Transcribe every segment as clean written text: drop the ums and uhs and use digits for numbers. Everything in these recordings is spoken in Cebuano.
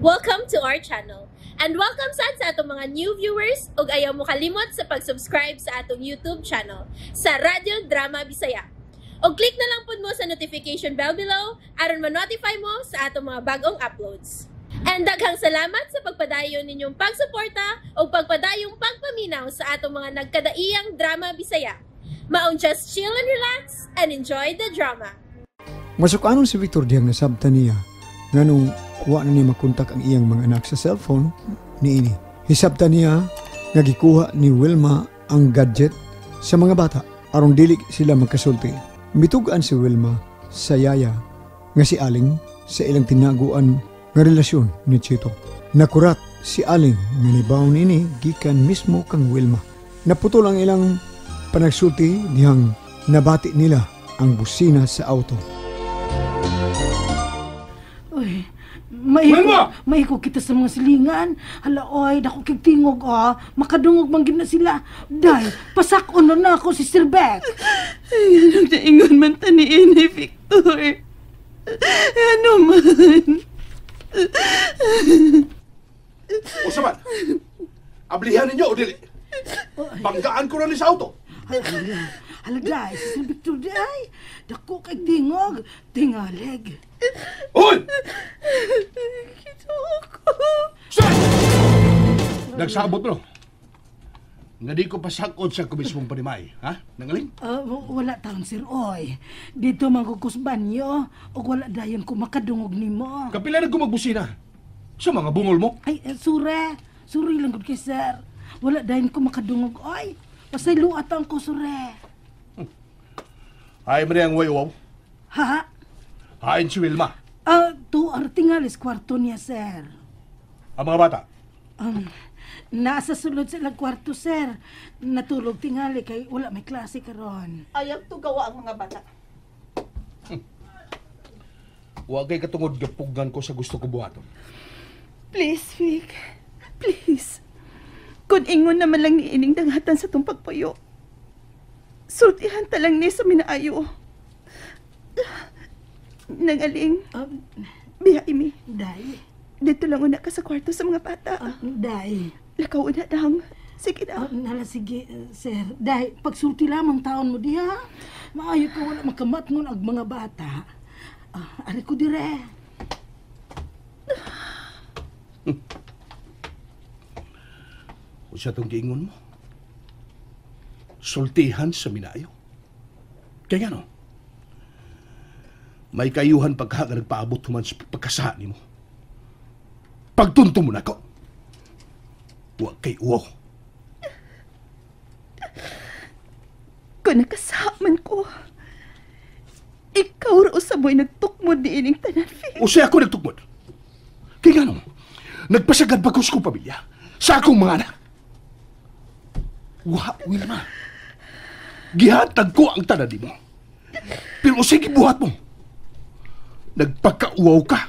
Welcome to our channel. And welcome sad sa atong mga new viewers ug ayaw mo kalimot sa pag-subscribe sa atong YouTube channel sa Radyo Drama Bisaya. Og click na lang pud mo sa notification bell below aron ma-notify mo sa atong mga bagong uploads. And daghang salamat sa pagpadayon ninyong pagsuporta ug pagpadayong pagpaminaw sa atong mga nagkadaiyang drama Bisaya. Maong just chill and relax and enjoy the drama. Masukanon si Victor diyang nasabtan niya nganong wa na niya makontak ang iyang mga anak sa cellphone niini. Hisabtan niya nga gikuha ni Wilma ang gadget sa mga bata aron dili sila magkasulti. Mitug-an si Wilma sa yaya nga si Aling sa ilang tinaguan nga relasyon ni Chito. Nakurat si Aling nga nibaw niini gikan mismo kang Wilma. Naputol ang ilang panagsulti dihang nabati nila ang busina sa auto. Uy, maiko, maiko kita sa mga silingan. Hala, oy, dako kig tingog, ah. Makadungog man gid na sila. Day, pasakon na nako si Sir Beck. Ay, anong naingon man taniin ni Victor? Ano man? Usa man, ablihan ninyo o dili? Banggaan ko na ni sa auto. Hala, hala, day, si Sir Victor, day. Dako kay tingog, tingalig. Hoy! Ginoo ko. Sir! Nagsabot no? Nga di ko pasakot sa komismong panimay, ha? Nangaling? Ah, wala taon, sir, oy. Dito man ko kus banyo, ug wala dayon ko makadungog nimo. Kapila na gumagbusina sa mga bungol mo. Ay, sure. Suri lang gud kay sir. Wala dayon ko makadungog, oy. Pasayloa taon ko, sure. Ay, man ang wayaw. Ha? Hain si Wilma. Ah, tu artingalis kwarto niya, sir. Ang mga bata. Nasa sulod sa ilang kwarto, sir. Natulog tingali kay wala may klase karon. Ayaw tugawa ang mga bata. Wa kay katungod gapugan ko sa gusto ko buhaton. Please, Vic. Please. Kung ingon naman lang ni ining dangatan sa tong pagpuyo. Sultihan ta lang ni sa minaayo. Nangaling, biya imi. Day, Dito lang una ka sa kwarto sa mga bata. Day. Lakaw una dang. Sige na. Nala, sige, sir. Day, pagsulti lamang taon mo diha. Maayo ka wala makamatngon ang mga bata. Ah, ari ko dire. Usa tong giingon mo. Sultihan sa minayo. Kaya no, may kayuhan pagka nga nagpaabot human sa pagkasa nimo. Pagtunto mo nako. Wa kay uwaw. Kung nakasaman ko, ikaw ra usab mo'y nagtukmod ni ining tanan, Vic. Usa ako nagtukmod. Kaya nga no, nagpasagad pa ko sa akong pamilya, sa akong mga anak. Wa, Wilma. Gihatag ko ang tanan nimo. Pero usay gibuhat mo. Nagpakauwaw ka.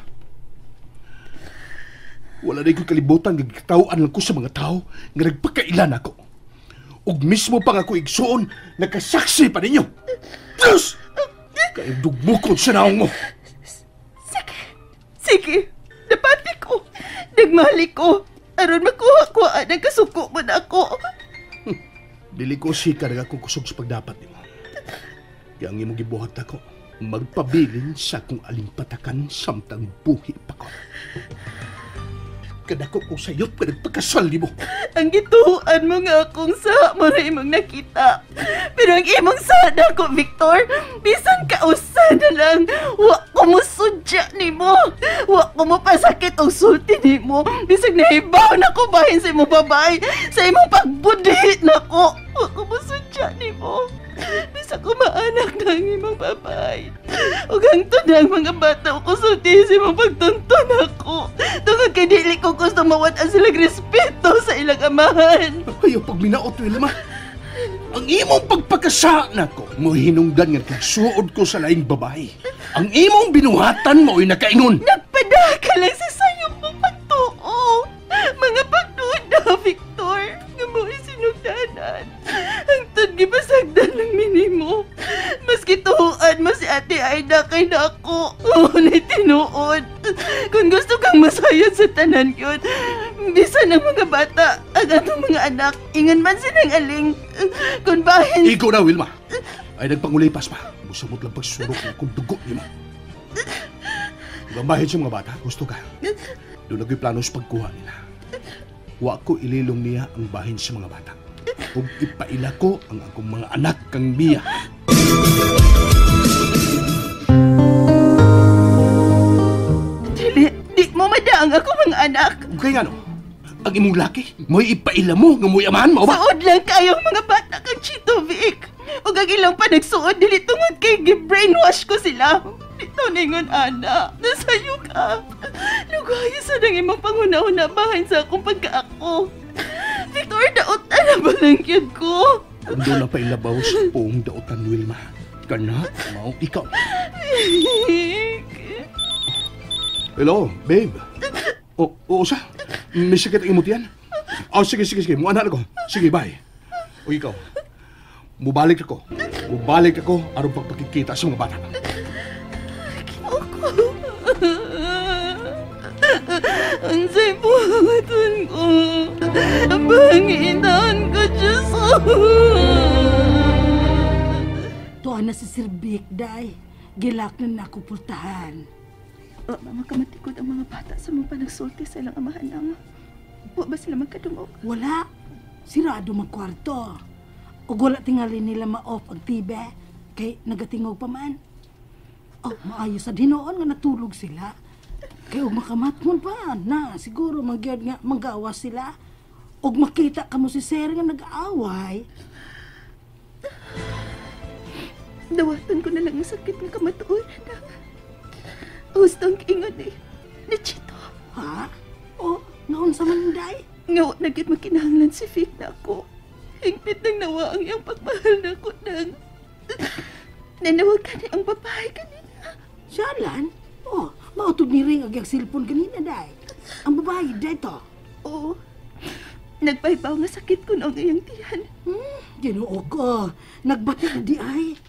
Wala na ko'y kalibutan nga gitawaan lang ko sa mga tao nga nagpakailan ako. Ug mismo pa nga ako igsuon, nakasaksi pa ninyo. Diyos! Kay dugmukod sa naong mo. Sige, sige. Napati ko. Nagmahali ko. Aron makuha ko ang kasuko mo na ako. Dili ko sika nga akong kusog sa pagdapat nimo. Kaya ang imong gibuhat ako, magpabilin sa akong alimpatakan samtang buhi pa ko. Kadako ko sayop ka nagpakasal nimo. Ang gituan mo nga akong sa mo na imong nakita. Pero ang imong sa ko, Victor, bisan kausa na lang, wa ko mo sudya nimo. Wa ko mo pasakit og sulti nimo. Bisag nahibaw na ko bahin sa imong babae, sa imong pagbudhi nako. Wa ko mo sudya nimo. Bisag ko maanak na ang imong babae. Ug hangtod na ang mga bata ko sulti sa imong pagtunton ako. Tungod kay dili ko gusto mawad-an silang respeto sa ilang amahan. Ayaw pagminaot, Wilma. Ang imong pagpakasa nako, mo hinungdan nga kagsuod ko sa laing babae. Ang imong binuhatan mo'y nakaingon. Nagpadaka lang sa sayo mong pagtuo. Mga pagduda, Victor, nga mo'y sinugdanan. Hangtod gipasagdan ng minimo. Maski tuhuan mo si Ate Aida kay nako. Ngunit tinuod. Kung gusto kang masayod sa tanan yun, bisan ang mga bata, ang atong mga anak, ingon man silang aling. Kung bahin... Ikaw na, Wilma. Ay nagpangulipas pa. Musamot lang pagsurok na kung dugo ni mo. Kung bahin sa mga bata, gusto ka. Doon nag'y plano sa pagkuha nila. Wa ko ililong niya ang bahin sa mga bata. Ug ipaila ko ang akong mga anak kang Mia. Dili, di mo madaang ako mga anak. Kaya nga no, ang imong laki, mo'y ipaila mo nga mo'y amahan mo ba? Suod lang kayong mga bata kang Chito Vic. Ug ang ilang panagsuod dili tungod kay gi-brainwash ko sila. Dito ningon ana, nasayo ka. Lugayo sa nang imong panghuna-huna bahin sa akong pagkaako. Victor, daotan na ba lang yun ko? Kung doon na pa ilabaw sa buong daotan, Wilma. Kana, mao ikaw. Vic. Hello, babe. Oo sa. May sakit ang imong tiyan. Oh, sige. Muana na ko. Sige, bye. O ikaw, mubalik ako. Mubalik ako aron pagpakikita sa mga bata. Ako. Unsay buhaton ko. Panginaan ko, Diyos ko. Tuwa na si Sir Vic, day. Gilak na ako pultahan. Wa ba makamatikod ang mga bata sa mga panagsulti sa ilang amahan lang? Wa ba sila magkadungog? Wala. Sirado magkwarto. Ug wala tingali nila ma-off ang TV. Kay nagatingog pa man. Oh, maayo sa dinoon nga natulog sila. Kay ug makamatmon pa na siguro magyod nga magawas sila. Ug makita kamo si Sir nga nag-aaway. Dawatan ko na lang ang sakit nga kamatuoran na. Hustong ingon eh, ni Chito. Ha? O, ngaon sa man day? Nga wa na gyud makinahanglan si Vic na ako. Hingpit nang nawa ang iyang pagmahal na ko nang. Nanawag ka ni ang babae kanina. Siyalan? Oh, mautog ni Ring ang iyang cellphone kanina, day. Ang babae, day to. Oo. Nagpaybaw nga sakit ko noong iyang tiyan. Ginoo ko. Nagbati na di ay.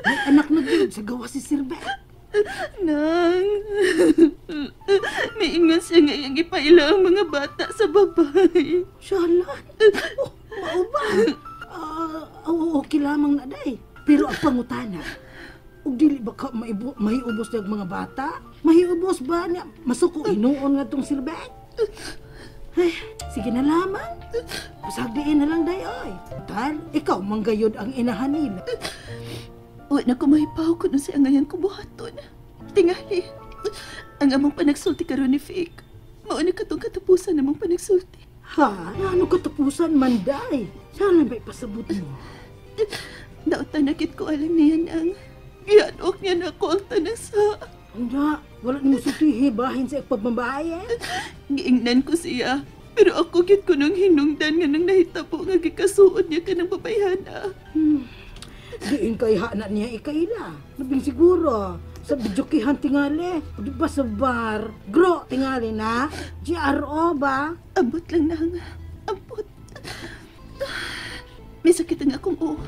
May anak na gyud sa gawa si Sir Beck. Nang, miingon siya nga iyang ipaila ang mga bata sa babae. Siyalan? Oh, mao ba? Oo, okay lamang na, day. Pero ang pangutana, ug dili ba ka mahiubos niya ang mga bata? Mahiubos ba niya? Masuko hinuon nga tong Sir Beck? Ay, sige na lamang. Pasagdiin na lang, day, oy. Tal, ikaw manggayod ang inahan nila. Uy, naku, mahipaw ko nun siya ngayon kubuhaton. Tingali, ang among panagsulti karon ni Vic. Mauna ka tong katapusan namong panagsulti. Ha? Ano katapusan man, day? Sana ba ipasabot mo? Daotan na kit ko alam niya nang gianok niya na ako ang tanang sa... Hindi, wala nimo sultihi bahin sa pagmambahay, eh. Giingnan ko siya. Pero ako gid ko nung hinungdan nga nang nahitabo nga gikasuod niya kanang babayhana. Diin kay hana niya ikaila. Labing siguro sa bidyukihan tingali. O di ba sa bar? Gro tingali na. GRO ba? Ambot lang nang. Ambot. May sakit ang akong uo.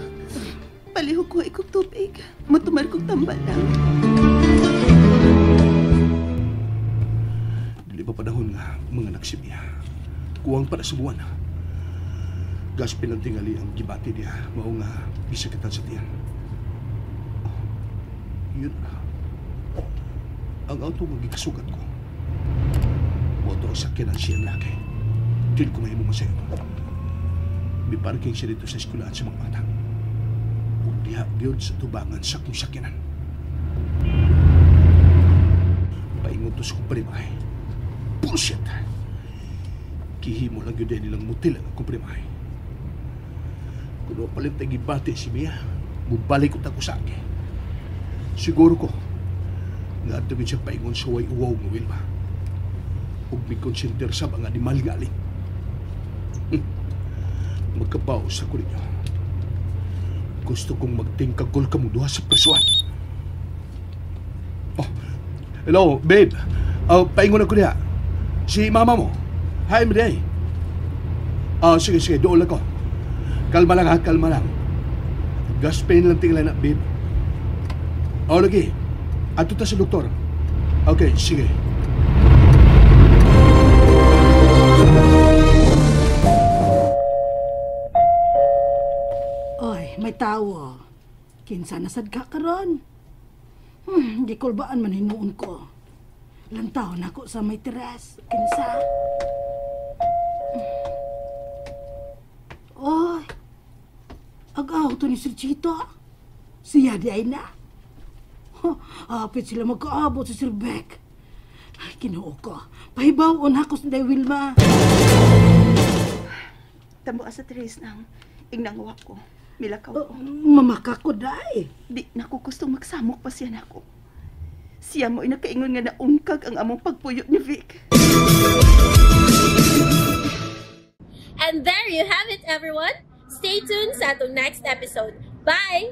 Palihog ko ikong tubig. Mutumar kong tambal lang. Dili pa panahon nga mga anak si Mia. Kuwang pa na sa buwan. Gas pinantingali ang gibati niya. Mao nga gisakitan sa tiyan. Oh, yun na. Ang auto nga gikasugat ko. Moto ang sakyanan siya laki. Dili ko mahimo masayod. May parking siya dito sa eskwelahan sa mga bata. Ug diha gyud sa tubangan sa akong sakyanan. Paingon to sa kong primahe. Bullshit! Kihimo lang yun din nilang mutil ang akong primahe. Kung palit na gibati si Mia, mubalik ko ta ko sa akin. Siguro ko, nga adto gid siya paingon sa way uwaw nga Wilma. Ug may konsenter sa mga animal nga aling. Magkabaw sa ko ninyo. Gusto kong magtingkagol ka mo duha sa prisuan. Oh, hello, babe. Oh, paingon ako niya. Si mama mo. Hi, Mday. Oh, sige, sige. Doon lang ko. Kalma lang ha, kalma lang. Gas pain lang tinglan na, babe. Oh, lagi. Ato ta sa doktor. Okay, sige. Kinsa na sad ka karon? Gikulbaan man hinuon ko. Lantaw nako sa may teres. Kinsa? Oy. Agaw to ni Sir Chito. Siya di ay na. Apit sila magkaabot si Sir Beck. Ay, Ginoo ko. Pahibaw-on ako sa Day Wilma. Tamo sa Therese nang ignangwa ko. Milakaw Oh, ko. mamaka ko, day. Di na ko gustong magsamok pa siya nako. Siya mo nakaingon nga naungkag ang among pagpuyo ni Vic. And there you have it, everyone. Stay tuned sa atong next episode. Bye!